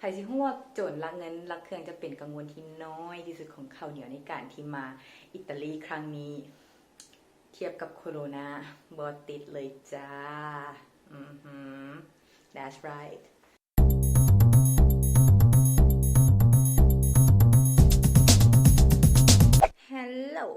ໃຜຊິຮູ້ວ່າໂຈນລັກເງິນລັກເຄື່ອງຈະເປັນກັງວົນທີ່ນ້ອຍທີ່ສຸດຂອງເຂົ້າໜຽວໃນການທີ່ມາອິຕາລີຄັ້ງນີ້ ທຽບກັບໂຄໂຣນາບໍ່ຕິດເລີຍຈ້າ. ອືຮຶ That's right. Hello.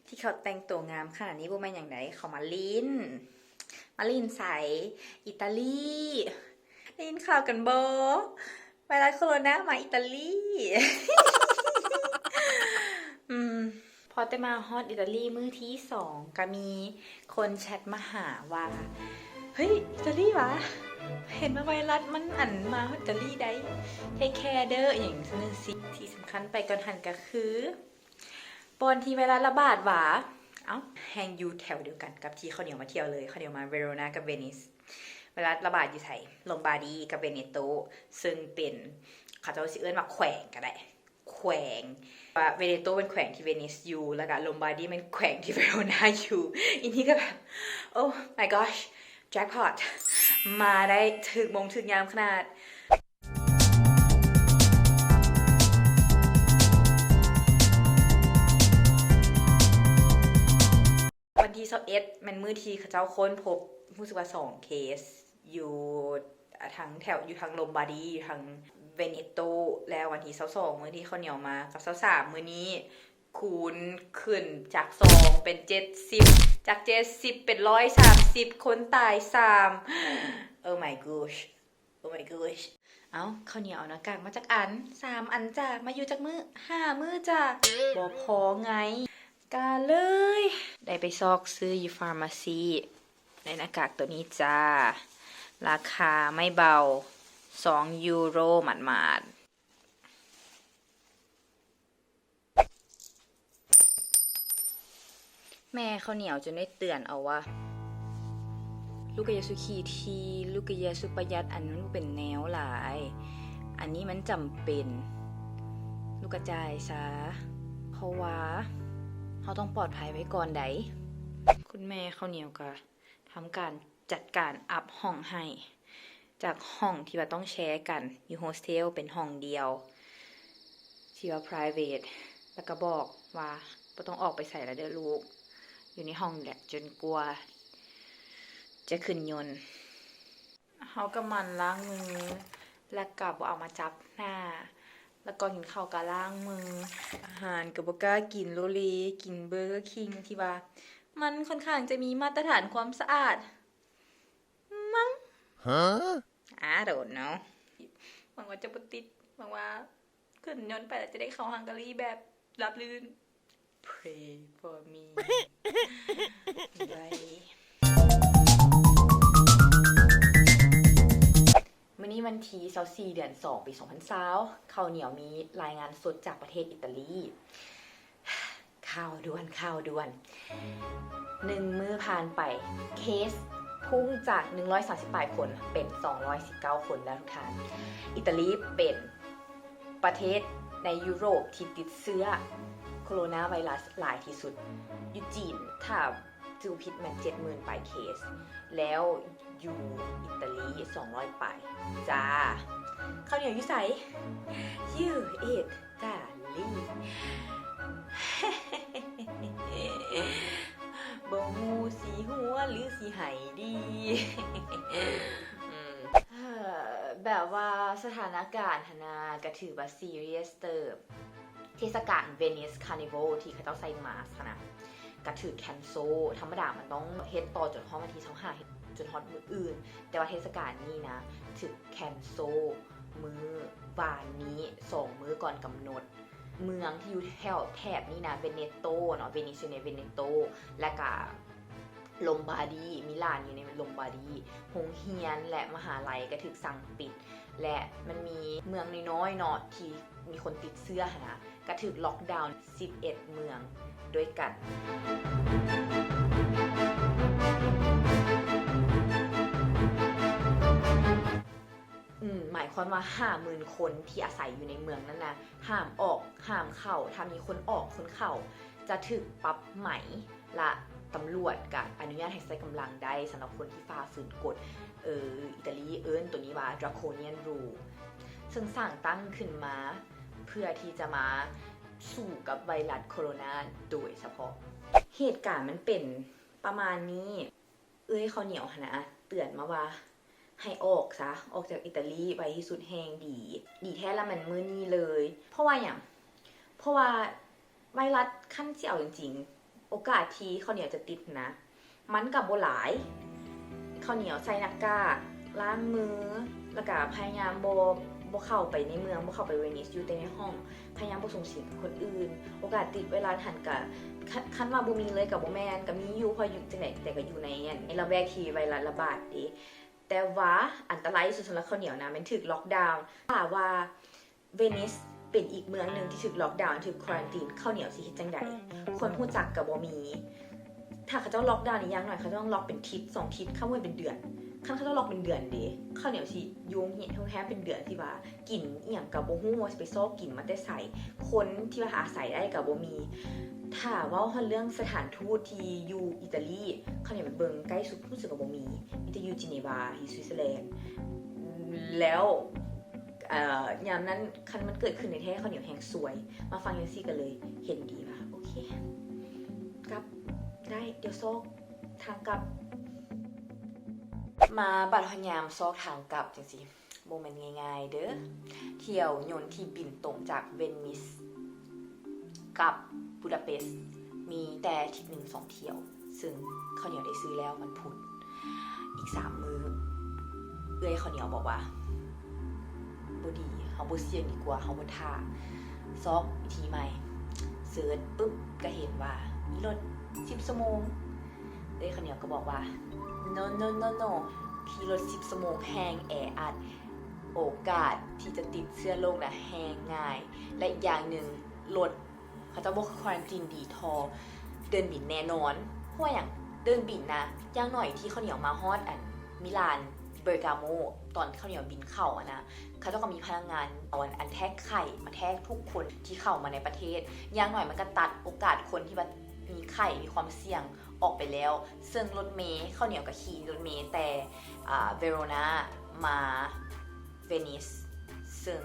ທີ່ເຂົາແຕ່ງໂຕງາມຂະໜາດນີ້ບໍ່ແມ່ນຫຍັງໃດ ເຂົາມາຫຼິ້ນ. ມາຫຼິ້ນໃສ? ອີຕາລີ. ໄດ້ຍິນຂ່າວກັນບໍ່? ໄວຣັສໂຄໂຣນາມາອີຕາລີ. ອືມ ພໍແຕ່ມາຮອດອີຕາລີມື້ທີສອງ ກະມີຄົນແຊັດມາຫາວ່າ ເຮີ້ຍ ອີຕາລີຫວາ? ເຫັນວ່າໄວຣັສມັນ ອັນ ມາຮອດອີຕາລີໄດ໋ ເທກແຄເດີ ອີ່ຫຍັງຊັ້ນຊີ້. ທີ່ສຳຄັນໄປກ່ອນຫັ້ນກະຄື ບ່ອນທີ່ໄວຣັສລະບາດຫວາ? ເອົ້າ ແຮ່ງຢູ່ແຖວດຽວກັນກັບທີ່ເຂົ້າໜຽວມາທ່ຽວເລີຍ. ເຂົ້າໜຽວມາເວໂຣນາກັບເວນິສ. ໄວຣັສລະບາດຢູ່ໃສ? ລົມບາດີກັບເວເນໂຕ ເຊິ່ງເປັນ ເຂົາເຈົ້າຊິເອີ້ນວ່າແຂວງກະໄດ້ ແຂວງ ວ່າເວເນໂຕເປັນແຂວງທີ່ເວນິສຢູ່ ແລ້ວກະລົມບາດີແມ່ນແຂວງທີ່ເວໂຣນາຢູ່. ອີນີ້ກະແບບ Oh my gosh, jackpot ມາໄດ້ຖືກໂມງຖືກຍາມຂະໜາດ. ວັນທີຊາວເອັດ ແມ່ນມື້ທີ່ເຂົາເຈົ້າຄົ້ນພົບ ຮູ້ສຶກວ່າສອງເຄສ ຢູ່ ອາ ທາງແຖວ ຢູ່ທາງລົມບາດີ ຢູ່ທາງເວເນໂຕ ແລ້ວວັນທີຊາວສອງ ມື້ທີ່ເຂົ້າໜຽວມາ ກັບຊາວສາມ ມື້ນີ້ ຄູນຂຶ້ນຈາກສອງເປັນເຈັດສິບ ຈາກເຈັດສິບເປັນຮ້ອຍສາມສິບ ຄົນຕາຍສາມ. Oh my gosh. Oh my gosh. ເອົ້າ ເຂົ້າໜຽວເອົາໜ້າກາກມາຈັກອັນ? ສາມອັນຈ້າ. ມາຢູ່ຈັກມື້? ຫ້າມື້ຈ້າ. ບໍ່ພໍໄງ. ກະເລີຍໄດ້ໄປຊອກຊື້ຢູ່ pharmacy ໄດ້ໜ້າກາກໂຕນີ້ຈ້າ. ລາຄາໄມ່ເບົາ ສອງຢູໂຣໝາດໆ. ແມ່ເຂົ້າໜຽວຈົນໄດ້ເຕືອນເອົາວ່າ ລູກກະຢ່າສຸຂີ້ຖີ່ ລູກກະຢ່າສຸປະຢັດ ອັນນັ້ນມັນບໍ່ເປັນແນວຫຼາຍ ອັນນີ້ມັນຈຳເປັນ ລູກກະຈ່າຍຊະ ເພາະວ່າເຮົາຕ້ອງປອດໄພໄວ້ກ່ອນໃດ໋. ຄຸນແມ່ເຂົ້າໜຽວກະ ທຳການຈັດການອັບຫ້ອງໃຫ້ ຈາກຫ້ອງທີ່ວ່າຕ້ອງແຊກັນຢູ່ໂຮສເທວ ເປັນຫ້ອງດຽວທີ່ວ່າ private ແລ້ວກະບອກວ່າ ບໍ່ຕ້ອງອອກໄປໃສລະເດີລູກ ຢູ່ໃນຫ້ອງນີ້ແຫຼະ ຈົນກວ່າຈະຂຶ້ນຍົນ. ເຮົາກະໝັ່ນລ້າງມື ແລ້ວກະບໍ່ເອົາມາຈັບໜ້າ ແລ້ວກ່ອນກິນເຂົ້າກະລ້າງມື. ອາຫານກະບໍ່ກ້າກິນ ໂລເລ ກິນເບີເກີຄິງ ທີ່ວ່າມັນຄ່ອນຂ້າງຈະມີມາດຕະຖານຄວາມສະອາດ ມັ້ງ. I don't know. ຫວັງວ່າຈະບໍ່ຕິດ ຫວັງວ່າຂຶ້ນຍົນໄປແລ້ວຈະໄດ້ເຂົ້າຮັງກາຣີແບບລາບລື່ນ. Pray for me. ໄວ. ມື້ນີ້ວັນທີຊາວສີ່ ເດືອນສອງ ປີສອງພັນຊາວ ເຂົ້າໜຽວມີລາຍງານສົດຈາກປະເທດອີຕາລີ. ຂ່າວດ່ວນ ຂ່າວດ່ວນ. ໜຶ່ງມື້ຜ່ານໄປ ເຄສພຸ່ງຈາກໜຶ່ງຮ້ອຍສາມສິບປາຍຄົນ ເປັນສອງຮ້ອຍສິບເກົ້າຄົນແລ້ວທຸກທ່ານ. ອີຕາລີເປັນ ປະເທດໃນຢູໂຣບທີ່ຕິດເຊື້ອໂຄໂຣນາໄວຣັສຫຼາຍທີ່ສຸດ. ຢູ່ຈີນ ຖ້າຈຳບໍ່ຜິດແມ່ນເຈັດໝື່ນປາຍເຄສ ແລ້ວຢູ່ອີຕາລີສອງຮ້ອຍປາຍຈ້າ. ເຂົ້າໜຽວຢູ່ໃສ? ຢູ່ອີຕາລີ. ບໍ່ຮູ້ຊິຫົວຫຼືຊິໄຫ້ດີ. ອືມ ເອີ ແບບວ່າສະຖານະການຫັ້ນນະ ກະຖືວ່າຊີຣຽສເຕີບ. ເທດສະການເວນິສຄານິວອລທີ່ເຂົາເຈົ້າໃສ່ມາສຫັ້ນນະ ກະຖືກແຄນເຊິລ. ທຳມະດາມັນຕ້ອງເຮັດຕໍ່ຈົນຮອດວັນທີຊາວຫ້າ ຈົນຮອດມື້ອື່ນ, ແຕ່ວ່າເທດສະການນີ້ນະ ຖືກແຄນເຊິລມື້ວານນີ້ ສອງມື້ກ່ອນກຳນົດ. ເມືອງທີ່ຢູ່ແຖວແຖບນີ້ນະ ເວເນໂຕເນາະ, ເວນິສຢູ່ໃນເວເນໂຕ ແລະກະ ລົມບາດີ, ມິລານຢູ່ໃນລົມບາດີ, ໂຮງຮຽນ ແລະ ມະຫາໄລກໍຖືກສັ່ງປິດ ແລະ ມັນມີເມືອງນ້ອຍໆເນາະ ທີ່ມີຄົນຕິດເຊື້ອຫັ້ນນະ ກໍຖືກລັອກດາວສິບເອັດເມືອງດ້ວຍກັນ. ອືມ ໝາຍຄວາມວ່າຫ້າໝື່ນຄົນທີ່ອາໄສຢູ່ໃນເມືອງນັ້ນນະ ຫ້າມອອກ ຫ້າມເຂົ້າ, ຖ້າມີຄົນອອກຄົນເຂົ້າ ຈະຖືກປັບໃໝ ລະ ຕຳຫຼວດກະອະນຸຍາດໃຫ້ໃຊ້ກຳລັງໄດ້ສຳລັບຄົນທີ່ຝ່າຝືນກົດ. ເອີ ອີຕາລີເອີ້ນໂຕນີ້ວ່າ draconian rule ເຊິ່ງສ້າງຕັ້ງຂຶ້ນມາເພື່ອທີ່ຈະມາສູ້ກັບໄວຣັສໂຄໂຣນາໂດຍສະເພາະ. ເຫດການມັນເປັນປະມານນີ້. ເອື້ອຍເຂົ້າໜຽວຫັ້ນນະ ເຕືອນມາວ່າໃຫ້ອອກຊະ ອອກຈາກອີຕາລີໄວທີ່ສຸດແຮ່ງດີ. ດີແທ້ລະແມ່ນມື້ນີ້ເລີຍ. ເພາະວ່າຫຍັງ? ເພາະວ່າໄວຣັສ ຄັນຊິເອົາຈິງໆ ໂອກາດທີ່ເຂົ້າໜຽວຈະຕິດນະ ມັນກະບໍ່ຫຼາຍ. ເຂົ້າໜຽວໃສ່ໜ້າກາກ ລ້າງມື ແລ້ວກະພະຍາຍາມບໍ່ ບໍ່ເຂົ້າໄປໃນເມືອງ ບໍ່ເຂົ້າໄປເວນິສ ຢູ່ແຕ່ໃນຫ້ອງ. ພະຍາຍາມບໍ່ສູງສິງກັບຄົນອື່ນ. ໂອກາດຕິດໄວຣັສຫັ້ນກະ ຄັນ ຄັນວ່າບໍ່ມີເລີຍກະບໍ່ແມ່ນ ກະມີຢູ່ ເພາະຢູ່ຈັ່ງໃດ ແຕ່ກະຢູ່ໃນ ໃນລະແວກທີ່ໄວຣັສລະບາດເດ້. ແຕ່ວ່າອັນຕະລາຍທີ່ສຸດສຳລັບເຂົ້າໜຽວນະ ແມ່ນຖືກລັອກດາວ. ຖ້າວ່າເວນິສເປັນອີກເມືອງໜຶ່ງທີ່ຖືກລັອກດາວ ຖືກຄວາຣັນຕີນ ເຂົ້າໜຽວຊິເຮັດຈັ່ງໃດ? ຄົນຮູ້ຈັກກະບໍ່ມີ. ຖ້າເຂົາເຈົ້າລັອກດາວນີ້ ຢ່າງໜ້ອຍເຂົາເຈົ້າຕ້ອງລັອກເປັນທິດສອງທິດ ຄັນບໍ່ເປັນເດືອນ. ຄັນເຂົາເຈົ້າລັອກເປັນເດືອນເດ ເຂົ້າໜຽວຊິຢູ່ໂຮງແຮມເປັນເດືອນ ຊິວ່າ ກິນອີ່ຫຍັງກະບໍ່ຮູ້ ວ່າຊິໄປຊອກກິນມາແຕ່ໃສ. ຄົນທີ່ວ່າອາໄສໄດ້ກະບໍ່ມີ. ຖ້າເວົ້າຮອດເລື່ອງສະຖານທູດທີ່ຢູ່ອີຕາລີ ເຂົານີ້ໄປເບິ່ງໃກ້ສຸດ ຮູ້ສຶກວ່າບໍ່ມີ ມີແຕ່ຢູ່ເຈນີວາ ຢູ່ສະວິດເຊີແລນ. ແລ້ວ ເອີ ຍາມນັ້ນຄັນມັນເກີດຂຶ້ນແທ້ໆ ເຂົານີ້ແຮ່ງຊວຍ. ມາຟັງຈັ່ງຊີ້ກະເລີຍເຫັນດີວ່າ ໂອເຄ ກັບໄດ້ ດຽວຊອກທາງກັບ. ມາບັດຮອດຍາມຊອກທາງກັບຈັ່ງຊີ້ ບໍ່ແມ່ນງ່າຍໆເດີ. ຖ້ຽວຍົນທີ່ບິນຕົງຈາກເວນິສກັບບູດາເປສ ມີແຕ່ທິດໜຶ່ງສອງຖ້ຽວ ເຊິ່ງເຂົ້າໜຽວໄດ້ຊື້ແລ້ວວັນພຸດ. ອີກສາມມື້ ເອື້ອຍເຂົ້າໜຽວບອກວ່າ ບໍ່ດີ ເຮົາບໍ່ສ່ຽງດີກວ່າ ເຮົາບໍ່ຖ້າ ຊອກວິທີໃໝ່. ເສີດປຶບກະເຫັນວ່າມີລົດສິບຊົ່ວໂມງ. ເອື້ອຍເຂົ້າໜຽວກະບອກວ່າ ໂນ ໂນ ໂນ ໂນ ຂີ່ລົດສິບຊົ່ວໂມງແຮ່ງແອອັດ ໂອກາດທີ່ຈະຕິດເຊື້ອໂລກນະແຮ່ງງ່າຍ ແລະ ອີກຢ່າງໜຶ່ງ ລົດເຂົາເຈົ້າບໍ່ຄວາຣັນຕີນດີທໍ່ເດີ່ນບິນແນ່ນອນ. ເພາະຫຍັງ? ເດີ່ນບິນນະ ຢ່າງໜ້ອຍທີ່ເຂົ້າໜຽວມາຮອດອັນມິລານ ເບີກາໂມ ຕອນເຂົ້າໜຽວບິນເຂົ້າຫັ້ນນະ ເຂົາເຈົ້າກະມີພະນັກງານເອົາອັນ ອັນແທກໄຂ້ມາແທກທຸກຄົນທີ່ເຂົ້າມາໃນປະເທດ. ຢ່າງໜ້ອຍມັນກະຕັດໂອກາດຄົນທີ່ວ່າມີໄຂ້ ມີຄວາມສ່ຽງອອກໄປແລ້ວ. ເຊິ່ງລົດເມ ເຂົ້າໜຽວກະຂີ່ລົດເມແຕ່ ອາ ເວໂຣນາ ມາເວນິສ ເຊິ່ງ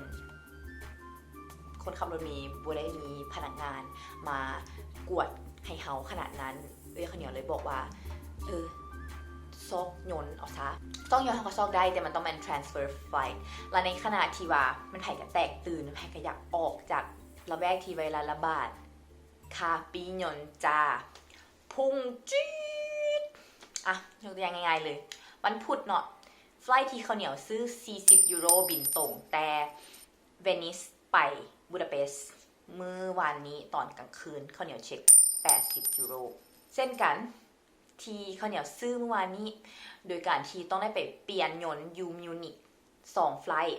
ຄົນຂັບລົດເມບໍ່ໄດ້ມີພະນັກງານມາກວດໃຫ້ເຮົາຂະໜາດນັ້ນ. ເອື້ອຍເຂົ້າໜຽວເລີຍບອກວ່າ ເອີ ຊອກຍົນເອົາຊະ. ຊອກຍົນເຮົາກະຊອກໄດ້ ແຕ່ມັນຕ້ອງແມ່ນ transfer flight. ລະໃນຂະນະທີ່ວ່າມັນໃຜກະແຕກຕື່ນ ໃຜກະຢາກອອກຈາກລະແວກທີ່ໄວຣັສລະບາດ ຄ່າປີ້ຍົນຈ້າ ພຸ່ງຈີດ. ອະ ຍົກຕົວຢ່າງງ່າຍໆເລີຍ ວັນພຸດເນາະ flight ທີ່ເຂົ້າໜຽວຊື້ສີ່ສິບຢູໂຣ ບິນຕົງແຕ່ເວນິສໄປບູດາເປສ ມື້ວານນີ້ຕອນກາງຄືນ ເຂົ້າໜຽວເຊັກແປດສິບຢູໂຣ ເຊັ່ນກັນ ທີ່ເຂົ້າໜຽວຊື້ມື້ວານນີ້ ໂດຍການທີ່ຕ້ອງໄດ້ໄປປ່ຽນຍົນຢູ່ມິວນິກສອງ flight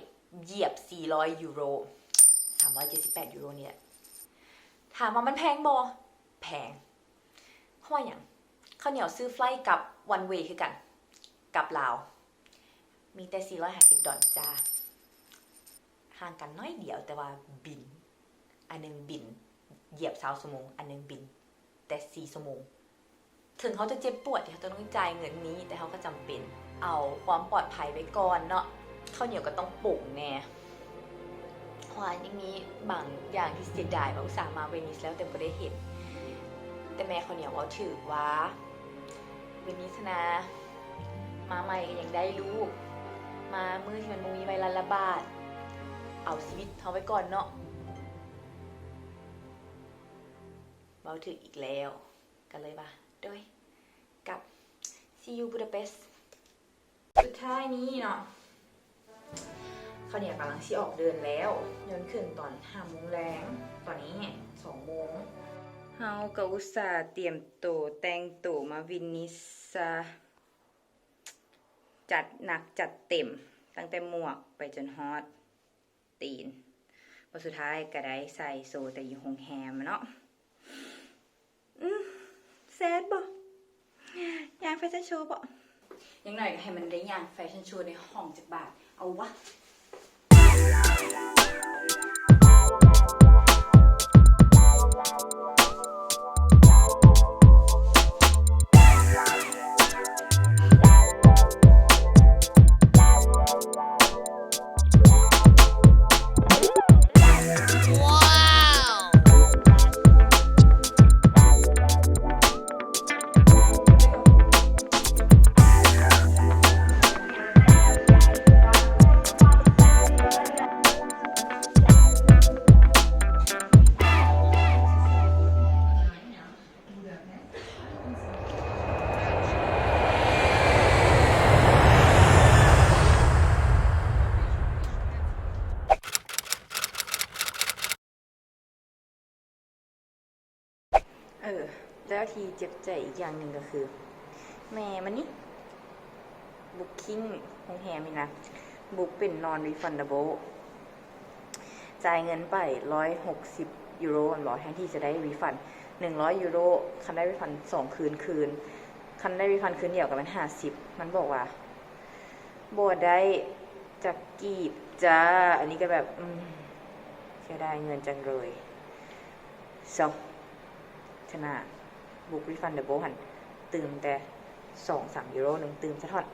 ຢຽບສີ່ຮ້ອຍຢູໂຣ ສາມຮ້ອຍເຈັດສິບແປດຢູໂຣນີ້ແຫຼະ. ຖາມວ່າມັນແພງບໍ່? ແພງ. ເພາະວ່າຫຍັງ? ເຂົ້າໜຽວຊື້ flight ກັບ one way ຄືກັນ ກັບລາວ ມີແຕ່ສີ່ຮ້ອຍຫ້າສິບດອນຈ້າ. ຫ່າງກັນໜ້ອຍດຽວ ແຕ່ວ່າບິນ ອັນໜຶ່ງບິນຢຽບຊາວຊົ່ວໂມງ ອັນໜຶ່ງບິນແຕ່ສີ່ຊົ່ວໂມງ. ເຖິງເຮົາຈະເຈັບປວດທີ່ເຮົາຈະຕ້ອງຈ່າຍເງິນນີ້ ແຕ່ເຮົາກະຈຳເປັນ ເອົາຄວາມປອດໄພໄວ້ກ່ອນເນາະ. ເຂົ້າໜຽວກະຕ້ອງປົງແນ່ ເພາະວ່າຍັງມີບາງຢ່າງທີ່ເສຍດາຍວ່າອຸດສ່າມາເວນິສແລ້ວແຕ່ບໍ່ໄດ້ເຫັນ. ແຕ່ແມ່ເຂົ້າໜຽວເວົ້າຖືກວ່າ ເວນິສນະ ມາໃໝ່ກະຍັງໄດ້ລູກ ມາມື້ທີ່ມັນບໍ່ມີໄວຣັສລະບາດ ເອົາຊີວິດເຮົາໄວ້ກ່ອນເນາະ. ເວົ້າຖືກອີກແລ້ວ ກະເລີຍວ່າ ໂດຍ ກັບ see you Budapest. ສຸດທ້າຍນີ້ເນາະ ເຂົ້າໜຽວກຳລັງຊິອອກເດີນແລ້ວ ຍົນຂຶ້ນຕອນຫ້າໂມງແລງ ຕອນນີ້ສອງໂມງ. ເຮົາກະອຸດສ່າຕຽມໂຕແຕ່ງໂຕມາວິນນິສຊະ ຈັດໜັກຈັດເຕັມ ຕັ້ງແຕ່ໝວກໄປຈົນຮອດຕີນ ແລ້ວສຸດທ້າຍກະໄດ້ໃສ່ໂຊແຕ່ຢູ່ໂຮງແຮມເນາະ. ອືມ ແຊດບໍ່? ຍ່າງແຟຊັນໂຊບໍ່? ຢ່າງໜ້ອຍກະໃຫ້ມັນໄດ້ຍ່າງແຟຊັນໂຊໃນຫ້ອງຈັກບາດ ເອົາວະ. ແລ້ວທີ່ເຈັບໃຈອີກຢ່າງໜຶ່ງກໍຄື ແມ່ມັນນີ້ booking ໂຮງແຮມນີ້ນະ book ເປັນ non refundable ຈ່າຍເງິນໄປ ຮ້ອຍຫົກສິບຢູໂຣ ແມ່ນບໍ່? ແທນທີ່ຈະໄດ້ refund ໜຶ່ງຮ້ອຍຢູໂຣ ຄັນໄດ້ refund ສອງຄືນຄືນ ຄັນໄດ້ refund ຄືນດຽວກໍແມ່ນຫ້າສິບ ມັນບອກວ່າ ບໍ່ໄດ້ຈັກກີບຈ້າ. ອັນນີ້ກໍແບບ ອືມ ເສຍດາຍເງິນຈັງເລີຍ. So ຂະໜາດ book refundable ຫັ້ນ ຕື່ມແຕ່ສອງສາມຢູໂຣ ໜຶ່ງຕື່ມສະທ້ອນ.